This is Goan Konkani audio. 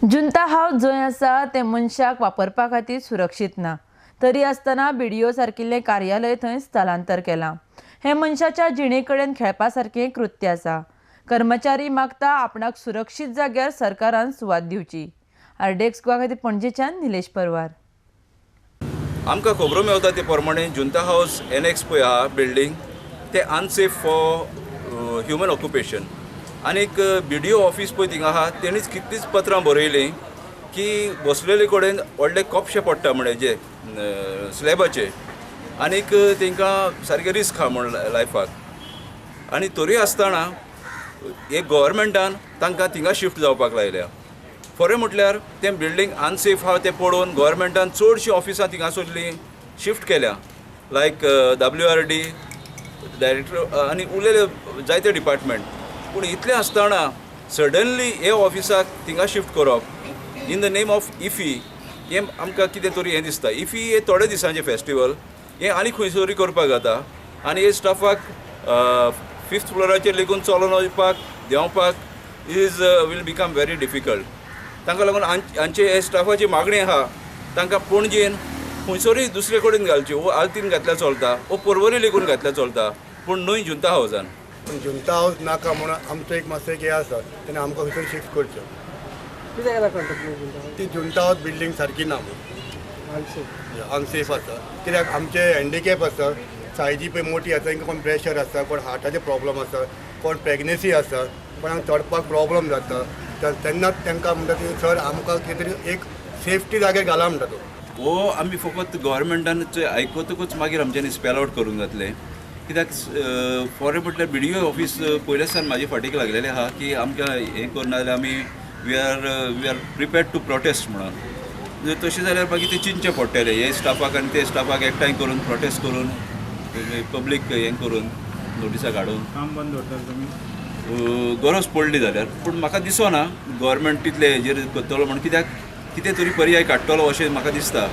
जुंता हावज जंय आसा तें मनशाक वापरपा खातीर सुरक्षीत ना. तरी आसतना बीडीओ सारकिल्लें कार्यालय थंय स्थलांतर केलां. हें मनशाच्या जिणे कडेन खेळपा सारकें कृत्य आसा. कर्मचारी मागता आपणाक सुरक्षीत जाग्यार सरकारान सुवात दिवची. आरडीएक्स गोवा खातीर पणजेच्यान निलेश परवार. आमकां खबरो मेवता ते प्रमाणे जुंता हावज एनएक्स पळय आहा बिल्डींग, ते अनसेफ फॉर ह्युमन ऑक्युपेशन. आनीक बीडीओ ऑफीस पळय थिंगा आहा, तेणीच कितलींच पत्रां बरयलीं की बसलेले कडेन व्हडले कोपशे पडटा म्हण हेजे स्लॅबाचे, आनीक तांकां सारकें रिस्क आहा म्हण लायफाक. आनी तरी आसतना एक गव्हर्मेंटान तांकां थिंगा शिफ्ट जावपाक लायल्या. खरें म्हटल्यार तें बिल्डींग अनसेफ आहा तें पळोवन गव्हर्मेंटान चडशीं ऑफिसां थिंगासरलीं शिफ्ट केल्या, लायक WRD director आनी उरलेले जायते डिपार्टमेंट. पूण इतलें आसतना सडनली हे ऑफिसाक थिंगा शिफ्ट करप in the name of IFFI, हें आमकां कितें तरी हें दिसता. इफी हे थोडे दिसांचें फेस्टिवल, हें आनी खंयसरूय करपाक जाता. आनी हे स्टाफाक फिफ्थ फ्लोराचेर लेगून चलोन वचपाक देंवपाक is will become very difficult. तांकां लागून हांचे हे स्टाफाची मागणी आहा, तांकां पणजेन खंयसरूय दुसरे कडेन घालची, वो आल्तीन घातल्यार चलता, वो पर्वरी लेगून घातल्यार चलता, पूण न्हय जुंता हावजान. पूण जुंता हावज नाका म्हणून आमचो एक मातसो एक हें आसा, तेन्ना आमकां खंयसर शिफ्ट करचें. कित्याक कळटा? ती जुंता हावज बिल्डींग सारकी ना म्हणून, अनसेफ आसा. कित्याक आमचे हँडिकॅप आसा, सायजी पळय मोठी आसा, तांकां कोण प्रेशर आसा, कोण हार्टाचे प्रॉब्लम आसा, कोण प्रेग्नेसी आसा, कोणाक चडपाक प्रॉब्लम जाता. तेन्ना तांकां म्हणटा ती सर आमकां कितें तरी एक सेफ्टी जाग्यार घाला म्हणटा तो. हो आमी फकत गव्हर्मेंटान आयकतकूच मागीर आमच्यांनी स्पेल आवट करूंक जातलें. कित्याक फॉर म्हटल्यार बीडीओ ऑफीस पयले सावन म्हाजे फाटीक लागलेलें आहा की आमकां हें करना जाल्यार आमी we are prepared to protest म्हणून. जर तशें जाल्यार मागीर तें चिंतचें पडटलें, हे स्टाफाक आनी ते स्टाफाक एकठांय करून प्रोटेस्ट करून पब्लीक हें करून नोटिसां काडून काम बंद दवरताले तुमी? गरज पडली जाल्यार. पूण म्हाका दिसना गव्हर्मेंट तितले हेजेर करतलो म्हण, कित्याक कितें तरी पर्याय काडटलो अशें म्हाका दिसता.